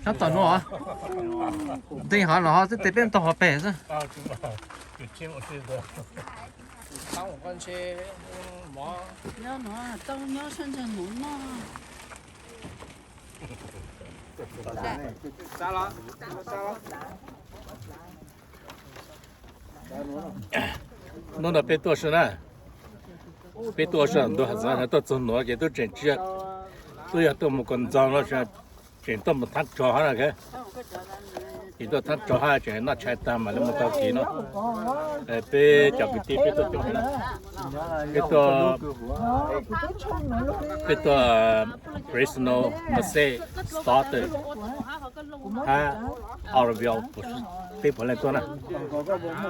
Sab tom nuav, ntej hov los ho twb tes peb tau hov pem xwb. Hnub no peb tuaj sab na, peb tuaj sab ntu has xav tuaj txug nuav ces tub tseem tsi, tub yog tuaj mus kom ntxog no, tseem tuaj mus thaab tsov hab na. Ces tuaj thaab tsov hab tseem noj tshais tag mam li mus tau kev no. Peb cov kwv tij peb tuaj coob na, peb tuaj, peb tuaj Fresno, Merced, Stockton hab Oroville, peb puav leej tuaj na.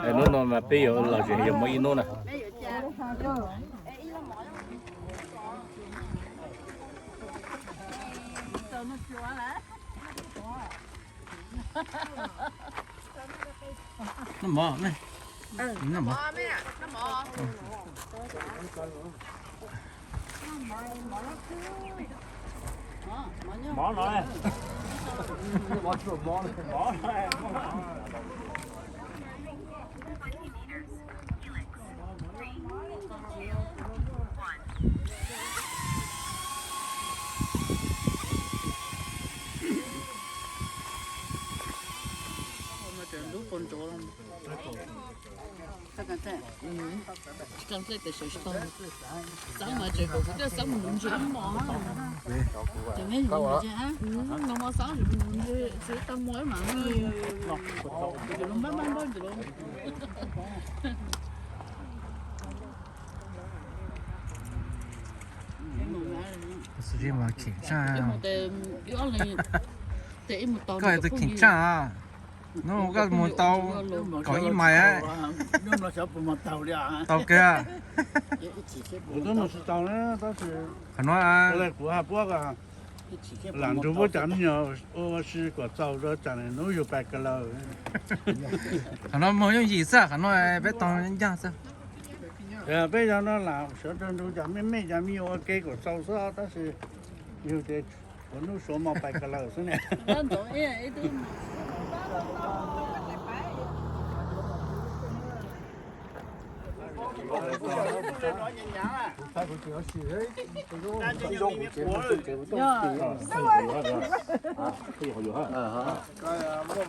Hnub no mas peb yuav lom zem yuav mus ib hnub na. Kheem tsaaj, koj twb kheem tsaaj, hnub koj mus tau kaum ib mais tau kawg. Qhov no, lam nrug puab cov me nyuam ua si kom txaus rua tsam hnub yug pais ka lawm. Qhov no moog yooj yim xwb, qhov no peb tau ncaaj xwb. Peb yog no lam sawv rua nrug cov me me cov me nyuam ua ke kom txaus xwb tab sis yug ces tshuav nub suav mo pais ka lawm xwb ne.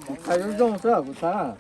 Kuv txhais zoo zoo xwb kuv txhais.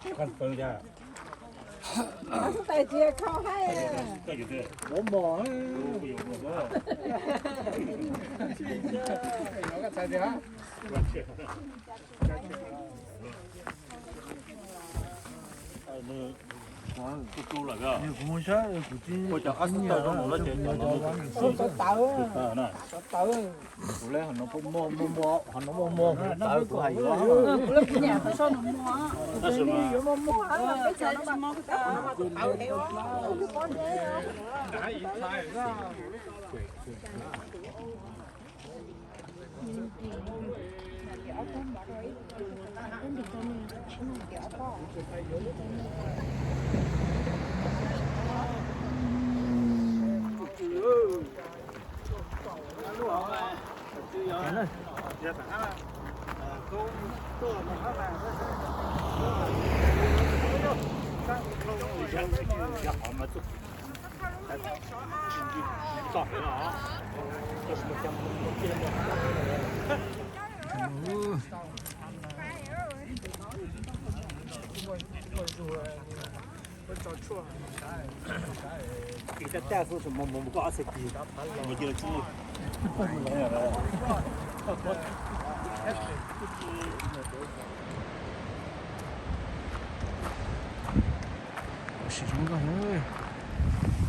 Sim zoo nkauj.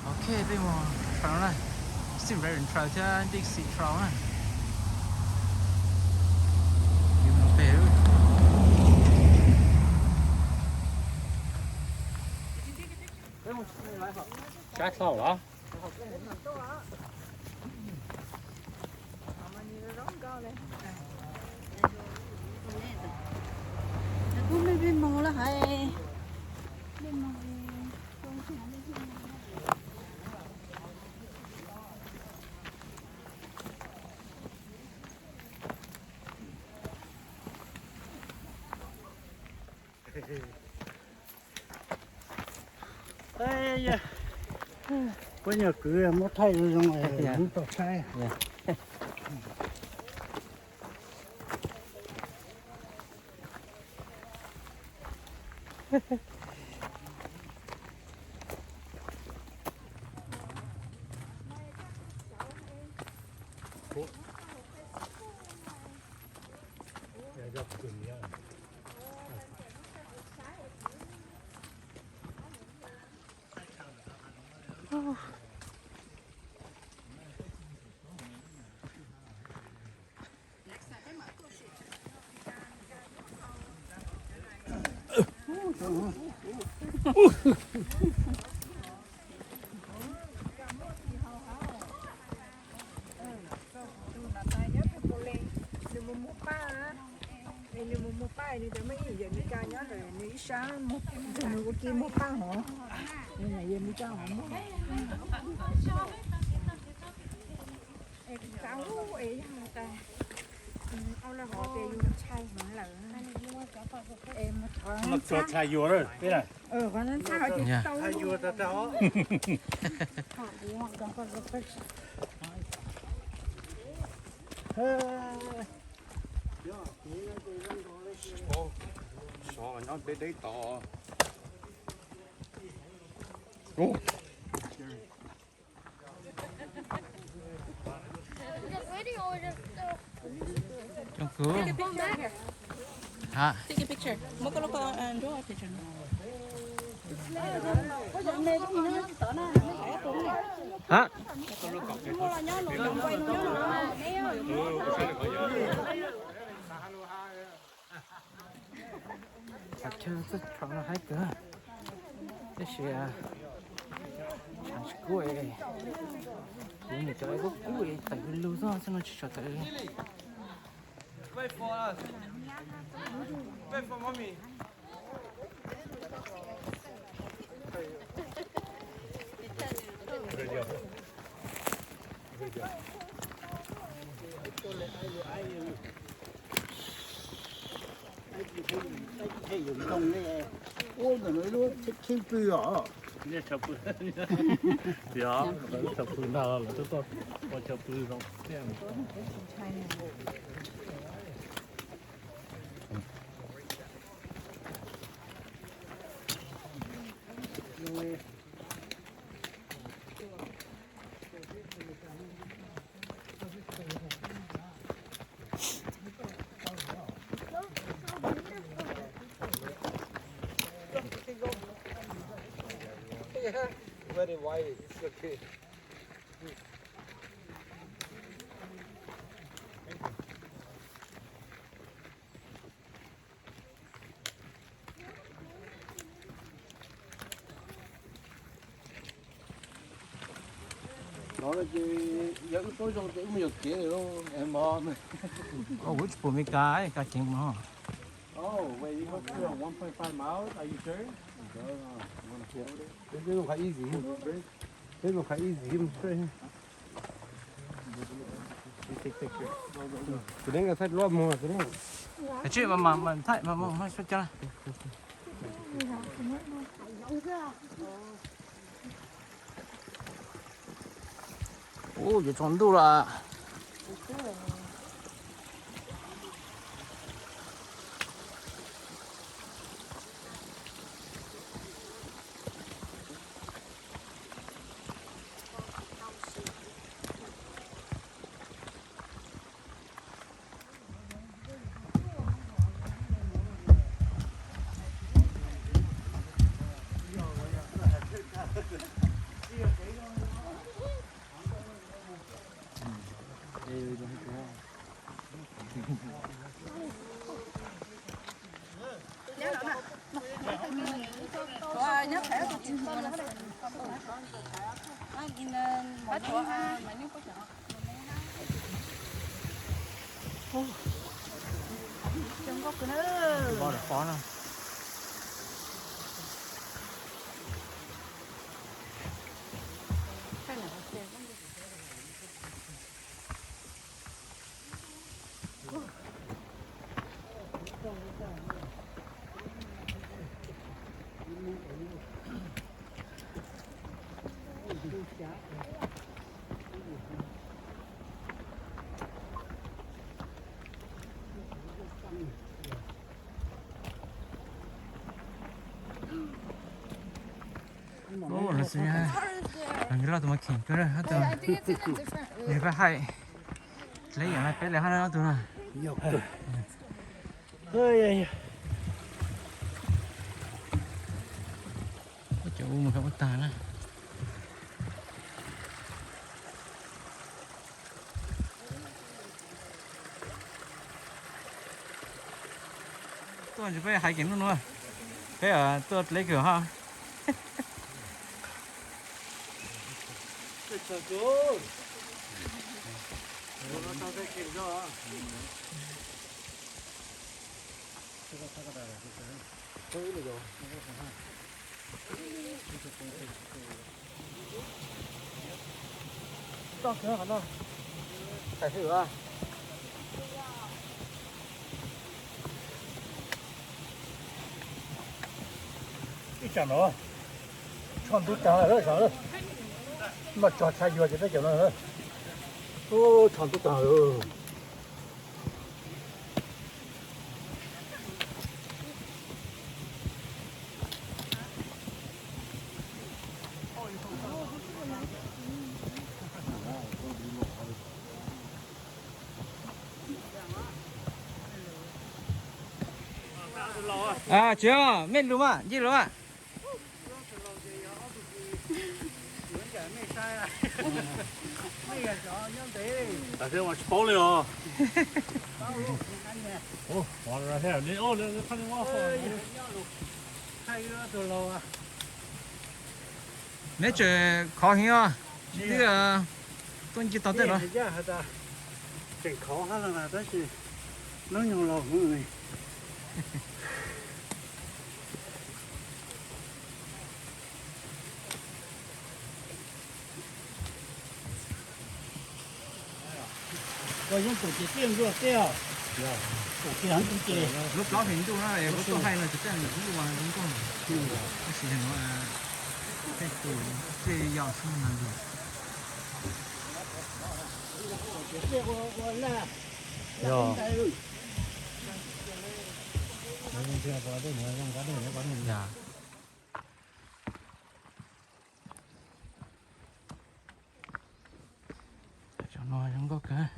Ok, peb mus trail na. Seems very trail thiab big sea trail na. Peb mus pem. Sab thaum los. Kuv mej peb moog lawm hais. Peb nyuag kwv muab thaij zoo zoo, lub tau saib. Nws mus muag paj, nws mus muag paj nws cov me ib yawm Mes Kas nyob ntawd nws ib sab muag, nws ua ke muag paj hov, nws yawm Mes Kas hov muag. Es kuv xav es yog tas au la hov tias yus ntshai heev lawm es mus thov ntxhab, qhov ntxhab ho ces tau. Sov nyob deb deb tod. Coob kawg. Hab. Hab. Qhov chaw txoj tsho no haib kawg, tab sis tshav tsis kub, kuv nim cov kub kub tawm lug lug xwb no tsis tshua tawm. Ua ntawm no lub tsheb pw os. Yog, lawv tsheb pw ntag, lawv tuaj ua tsheb pw zoo tiag. Very wide, it's okay. Los no ces yog wb paub zoo ces wb mus yog kev lawm lauj, es mog. Kuv tsis pum Mes Kas, Kas ceev mog. Oh, wait, you must be one point five miles. Are you sure? This one quite easy. This one quite easy. Give him straight here. Tus neeg thaij luaj mus tus neeg. Tsis mas mas thaij mas mas mas xoj ca. Ub, yuav tsaus ntuj lawm. Ub, no xwb, los nkag los tus mas kheem kawg, tus nws pab haim dleb yam li peb lawm hab tus no. Cov ub mus ua tag na. Tuaj ntsis peb hais kev nub nuav, peb tuaj dleb kawg hab. Ib tsam no tsho ntub taag lawm, noj tsho tshav yuag ces peb cov no tsho ntub taag lawm. Tsis, mej lug mas, ncej lug mas. Tsis paub li os. Neb tseem khov heev os, twb tuaj nce tau tej los. Tseem khov hab los tab sis hnub nyoog laus heev li. Koj yeej tau ces tiaj nkuaj tiaj, tau ces heev ces lub plaub hlis ntuj na, lub tuaj hais no ces tej ntuj mas zoo nkauj, tab sis no tej tus tej yos xwb no. Cov no zoo nkauj kawg.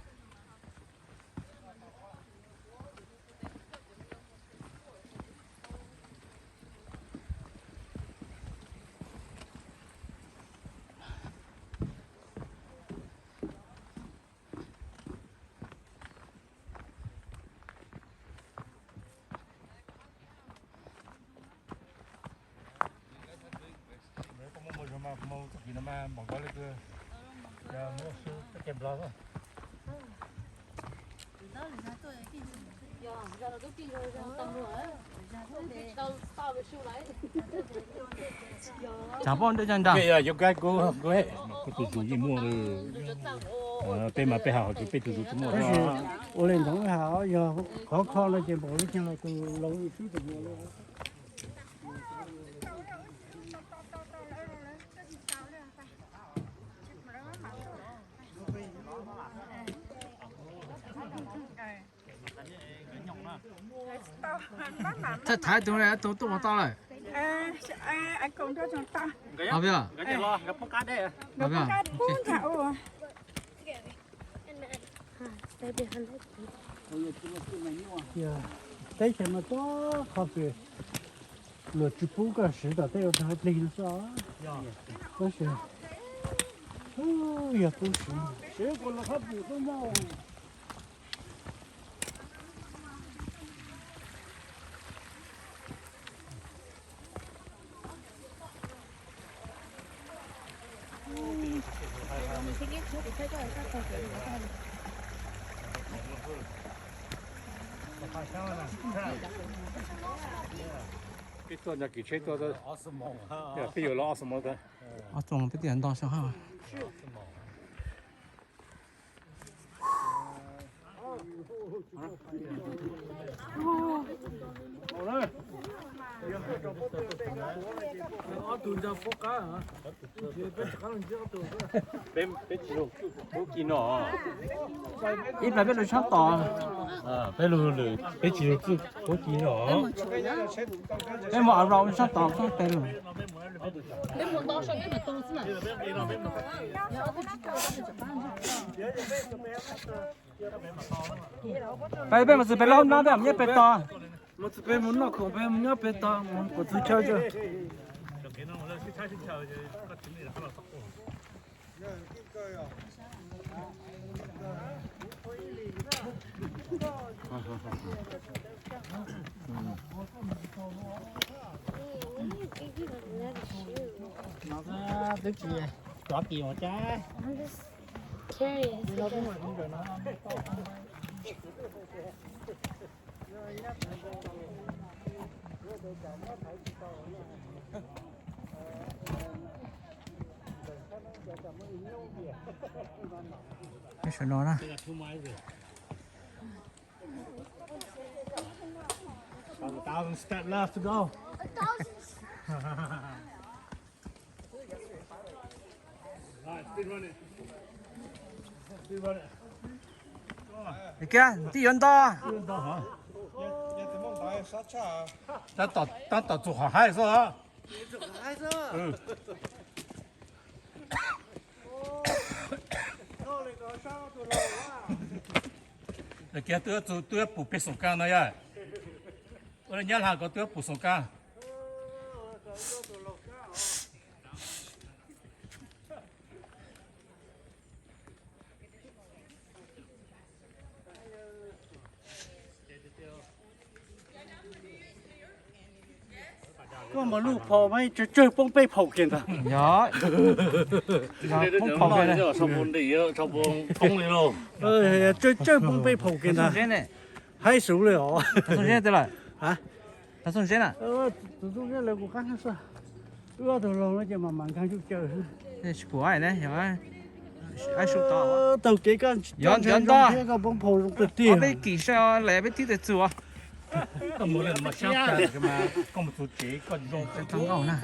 Tsam poj ntej ca nra. Peb mas peb has hais tias peb tus tus tsis muaj. Tab sis ua li ntawd has yog khov kho no ces npaum li cas los tus laus xwb tus muaj li. Thaiv thaiv tus, tus tuaj mus tau lawm. Teb chaws no tub qhov pem luag tsis pub koj siv tom tej ua rag plig no xwb. Tab sis yog pub siv, siv kuv los qhov pem tub mog. Peb tuaj nyob kev tsheb tuaj, peb yuav los ob xuab moos tag. Ob xuab moos peb twb nto xyoo hab. Ib plag peb lug sab tom. Peb lug lwm, peb tsis lug txuj puab ci no. Peb mus around sab tom sab tes lug. Peb, peb mus txug pem lub hoob nab, peb mus nyob pem tod. Mus txug pem mus noj khoom, peb mus nyob pem tod, mus kuas txug chaw tso. No twb tsis cov kis ua cas. Peb sawv no na. About a thousand steps left to go. Kiag tib yuav nto. Tab tom txug qhov haib xwb. Kiag twb, twb pum peg xoom kab no yog. Ua nyab laj ko twb pum xoom kab. Koj mas lub phom mas tsawg tsawg poob peb phaum kiag ntag. Yog, yog poob phaum kiag. Tsawg tsawg poob peb phaum kiag ntag. Haib sub li os. Thav Xooj Zeb twg lawm? Thav Xooj Zeb na. Thav Xooj Zeb lawv kuv qab xwb. Wb ob tug laug no ces mam mam nkag ncuj caw xwb. Tsis pum ne, yog ab sub tod. Taug kev koj, yog cov ntog thiab koj poob phaum zoo tiag tiag. Peb kim saib os, lawm peb thib tes txug os. Koj mus txug tsev koj zoo tag nkauj na.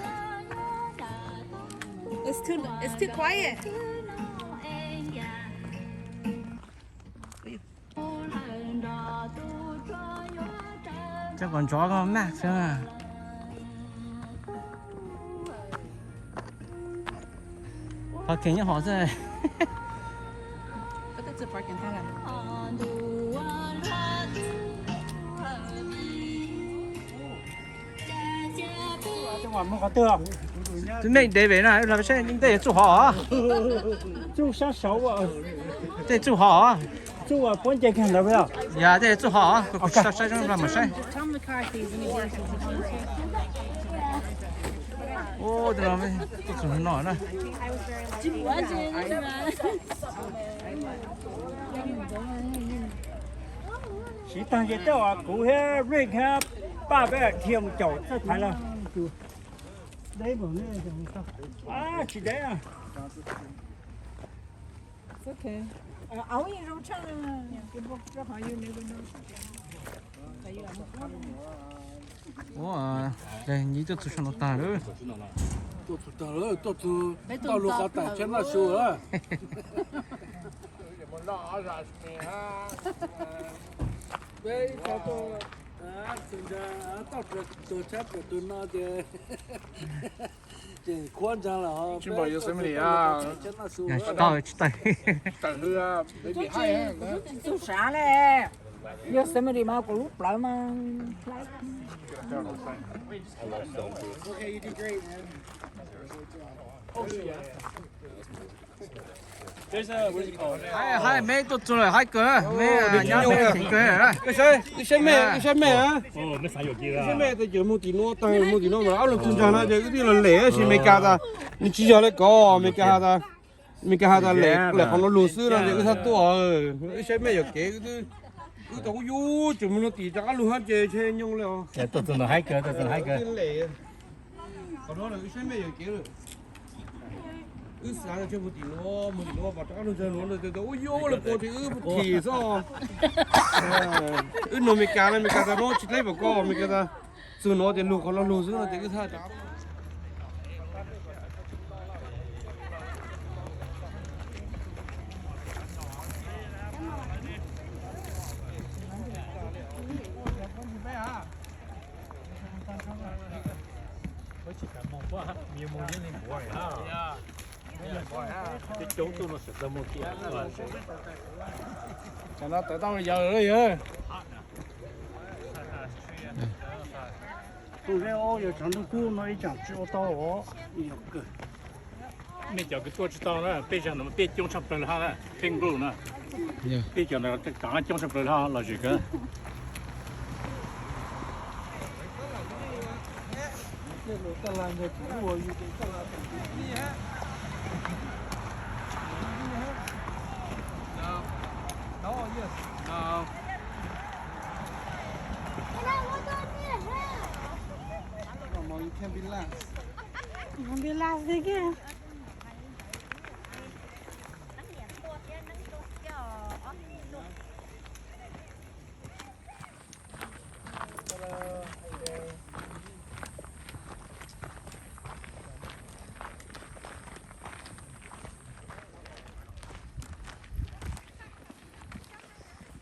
It's too, it's too quiet. Cov kom ntsov koj maj xwb. Qhov kheev nyob hov xwb. Twb meej dev ve na, saib tej txuj hov. Txuj sab saud. Tej txuj hov. Txuj puab nce kag ntawd. Yog tej txuj hov, kuv tsis tau saib zoo, mam saib. Ub, tej no, txuj no na. Siv tag ces coj kuv thiab Rick thiab Paj peb dhia mus caum txawj thaiv lawm. Tsis deb. Ua, nyib tuaj txug sab no tag lawm. Tuaj txug tag lawm, tuaj txug tau lug qhov taim tshab noj su lawm. Peb ib txhia tuaj, txhia ntawd tau tus tshab tus no ces tseem khuab ntsaag lawm. Tsis tau, tsis tau. Txug sav ne, Yosemite mas kuv lub plawv mas. Haib, meb tuaj txug lawm, haib kawg, meb nyob meb kheev kawg. Wb saib mej, wb saib mej, wb saib mej, tes cawm moog tim nuav, tag moog tim nuav mas ob leeg txug ntsaag no ces wb twb los lem sis Meskas tas, nws tsis yog le ko, Meskas has tas, Meskas has tas lem qhov no lug xwb no ces wb txhaj tuaj. Wb saib mej yuam kev, wb tau ub yub tseem moog nuav tim rov qab lug hab ces nyooj le os. Qhov no wb saib mej yuam kev lawm. Wb xav tias moog tim nuav, moog tim nuav pom rov qab lug ntsaag nuav no ces ub yub le ko ces wb thim xwb. Wb nug Meskas le, Meskas tas nuav tsis dleb pom ko, Meskas tas txug nuav ces lug qhov no lug xwb no ces wb txhaj rov qab. Tam no tawm tau yawg lawm yawg. Tus lej ob yog tshav ntuj kub no ib tsam tsis ua tau os. Mej cov kws tuaj tsis tau na, peb zaum no peb coob tshaj plaws lawm hab, peb nqus na. Peb cov no coob tshaj plaws lawm, los zem kawg.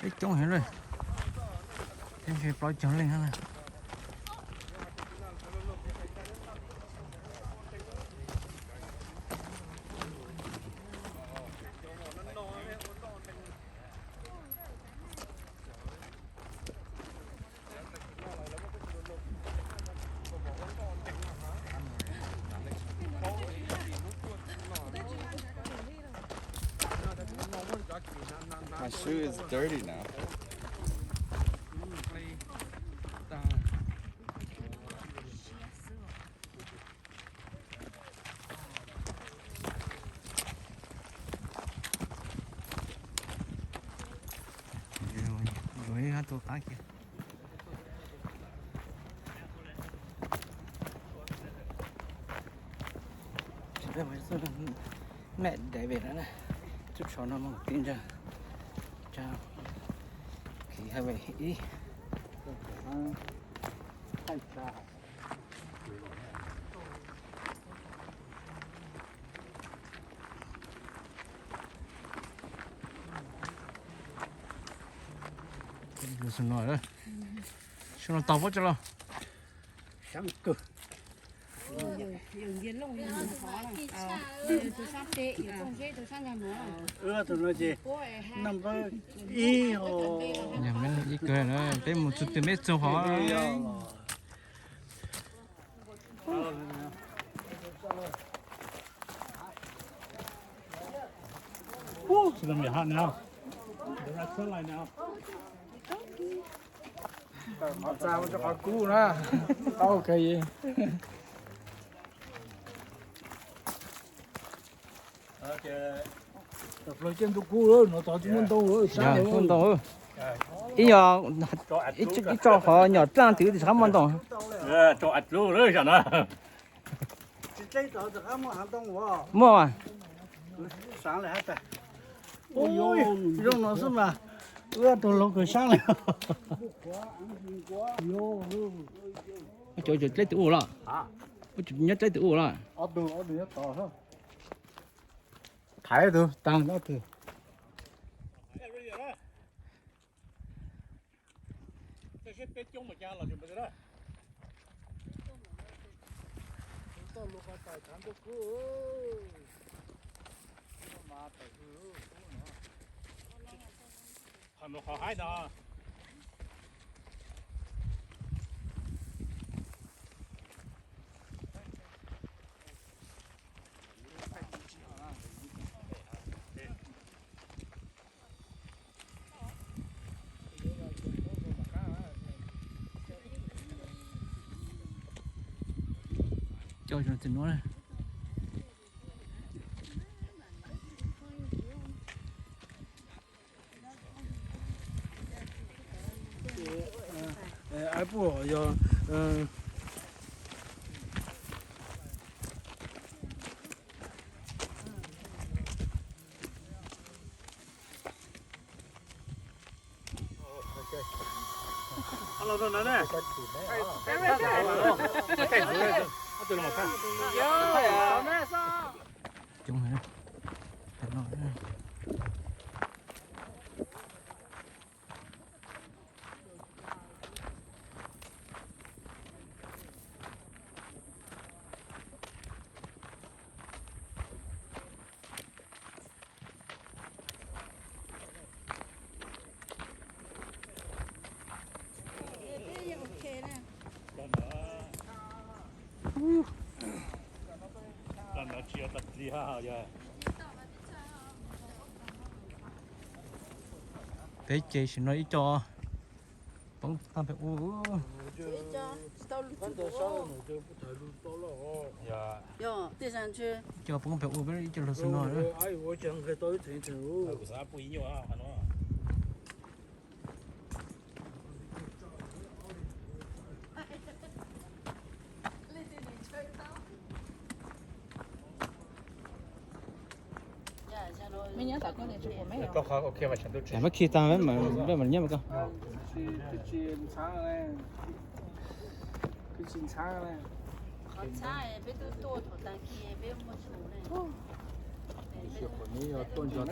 Peb coob heev lawm, peb ntshe plaub caug leej hab na. My shoe is dirty now. Yuav ib hab tus qab kiag. Mem David na, tub tsho no mus tib ntsag, tsa, khiv hab ib. Xyoo no tau pob tsawg los? Tus no ces naj npawb ib, ib kawg na, peb mus txug twg peb txug hov. Txav ua rau qhov kub na, tau kawg. Tus plaws ciaj ntuj kub lawm no, tod tsis muaj ntoo lawm, sab lawm. Ib yog ib tso qhov nyom dlaaj twg tes rov qab muaj ntoo. Muaj mas. Zoo no xwb mas, wb tug laug kawg sab lawm. Ua cov dleb tus ub los? Ua cov nyob dleb tus ub los? Thaiv tug taag ob tug. Qhov no qhov haib no. Coj zoo txiv nuav na. Aib puag yog Peb ces sim no ib co poob tag pem ub. Ib co poob pem ub peb ib co lug xwb no. Mab khi tag, peb mam nyiam koj. Tuaj nrog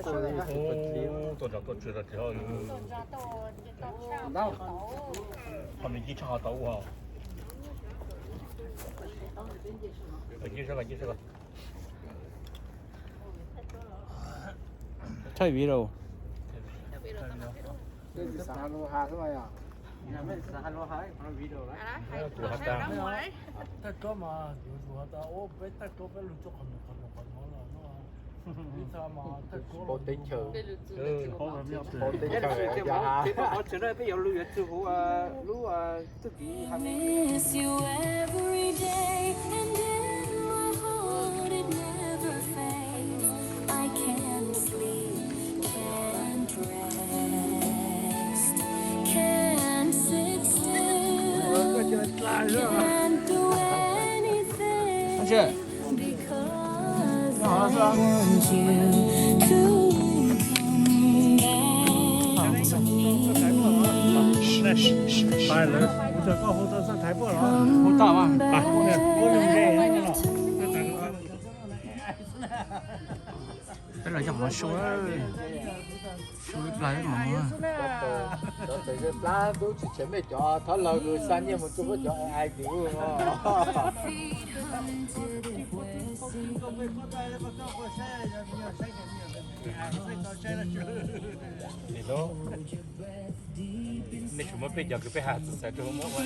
tuaj tsis tau tsis ho, qhov me ncig tshaj qhov tau ua. Ncig sab ko, ncig sab ko. Thaij video. Thaj kub mas yuav ua tas ua peb thaj kub peb lug txog qhov no qhov no qhov no los no. Peb yuav lug yuav txug huv lub txuj kev. Miss you every day, and in my heart it never fades. I can't sleep, can't rest, can't sit still, can't do anything because I want you to come back to me. Come back. Peb los coj mov su, su ib plag mov. Cov txawm ze plab dub tsis tshev mej cov thab laug lug xa nyiaj mus rua puab cov ai tis ub. Nej tsuas muab peb cov kws peb has txawv txawv rua muab ua.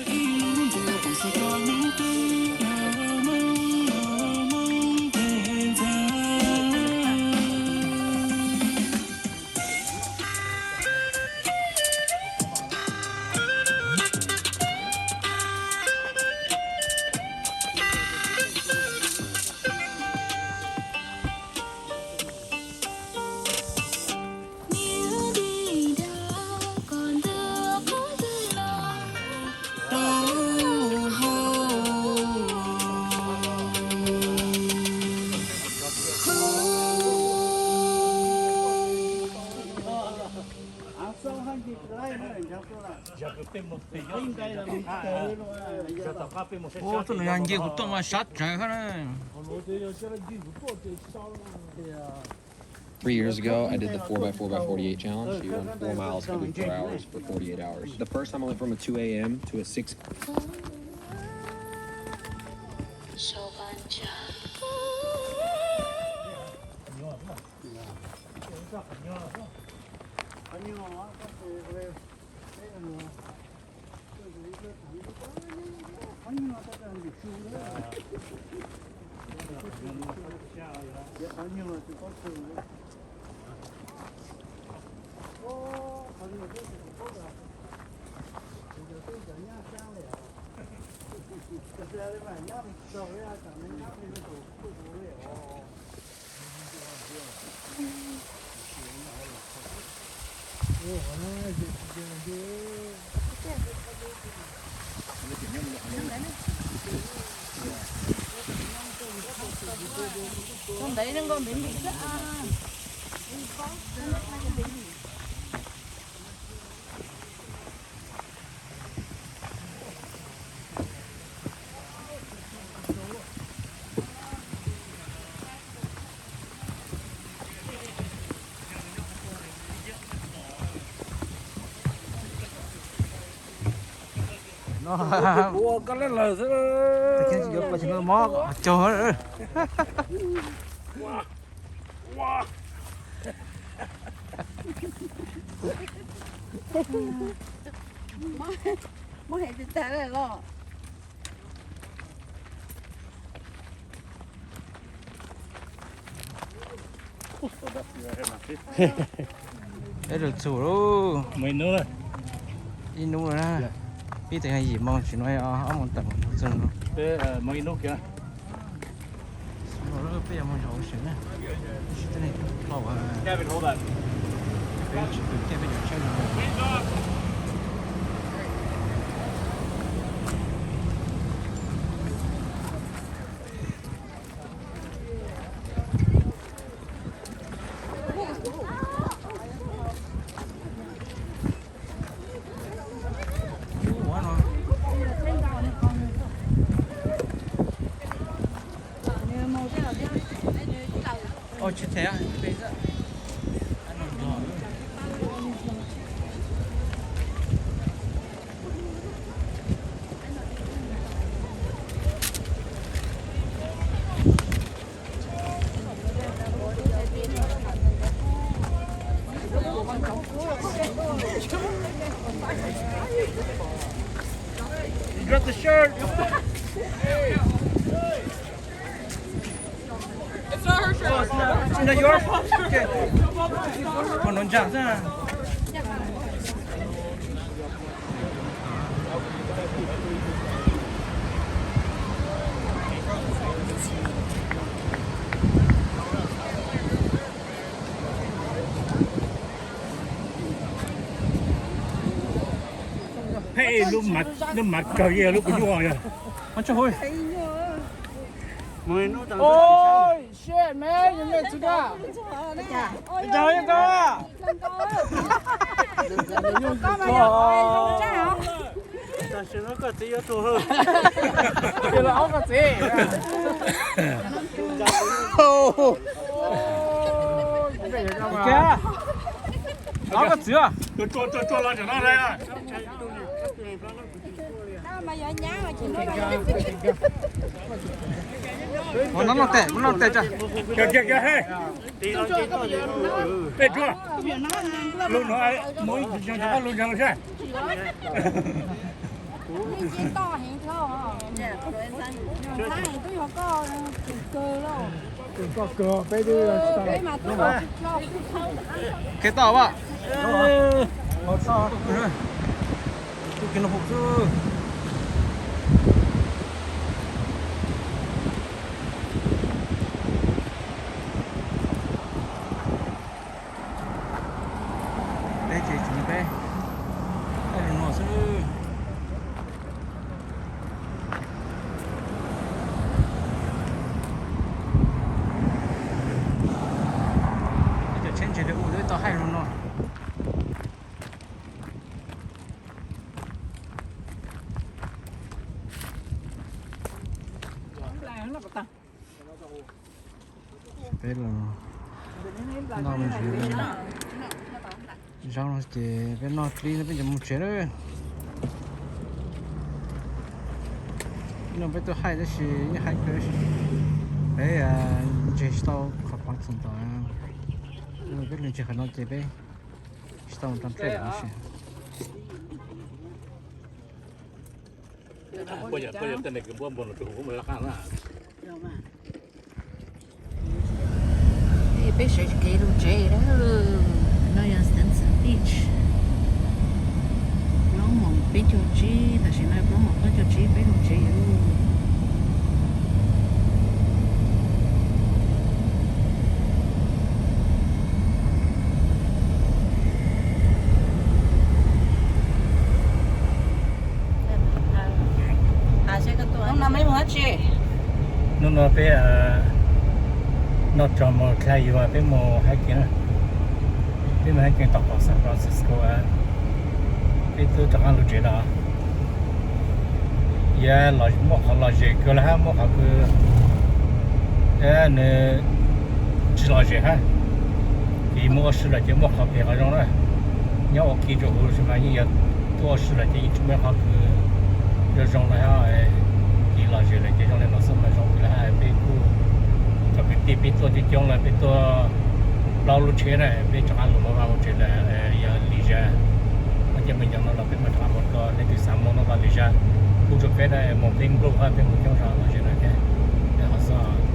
Ua, tub nws yog ncig kuv tuaj mas sab tsawv hab na. Three years ago, I did the four by four by forty-eight challenge. You run four miles every four hours for forty-eight hours. The first time I went from a two a m to a six. Tus ntawd zoo nkauj ntev ntev xwb. Ua koj lawv lawm xwb. Tag kis yuav pas tsis muaj mob caug. Mob heev tag lawm los. Peb lug txug lawm. Ib hnub na, pib tag yim moo tsis no ob moo tawm txug no. Peb yuav mus zov ua si na. Peb tsis pw thiab peb yuav tshawb no. You got the shirt. It's not her shirt. Oh, it's not, it's not yours? Okay. Ua no ntsa xwb. Lub mas kawg yog lub kuv nyuaj yog. Oi, shit, man, your neck too bad. Tam sim no koj txiv yuav tuag. Koj txiv. Koj txiv. Ua no noj tes, ua no noj tes tso. Peb tsuag. Lub no mus ib tug lub ntsa lub sab. Kev tau as. Tus kiag no hum xwb. Peb tsev tsis muaj peb, thaij li no xwb. Cov tsheb ntseg li ub twb tau thaij li no. Peb los noj me ntsis zaub no ces peb noj pib no peb nce mus tsev lawm. No peb tuaj haij tab sis yeej haib kawg, peb ntseg tsis tau qhov parking tom no, peb los ntseg qhov no ces peb tsis tau mus rau nplej lawm tab sis. Peb sawv kev lug tsev lawm. No yog Stinson Beach. Plaub moos peb caug tsib, tam sim no plaub moos plaub caug tsib peb lug tsev lawm. Hnub no peb noj tso mus dlha yuav peb mus hiking na. Peb mus hiking tom San Francisco, peb twb rov qab lug tsev lawm. Yog muaj qhov lom zem kawg los hab muaj qhov kws nws tsis lom zem hab, ces muaj ua si lawm ces muaj qhov phem qhov zoo na. Nyob ua ke rau huv si mas yeej yog tuaj ua si lawm ces yeej tsis muaj qhov kws zoo zoo no hab. Ces lom zem lawm ces zoo li no xwb mas zoo kawg li hab. Peb kuj, cov kwv tij peb tuaj coob coob lawm, peb tuaj plaub lub tsheb na, peb rov qab lug mus vaj mus tsev lawm. Yog li zag, muaj caij mus nyob no los peb mam rov qab mus dua, leej twg xav mus no los li zag. Kuj tsuas peb na, mus peb npluj hab peb mus coob zog lom zem lawm thiab. Peb qhov xwb.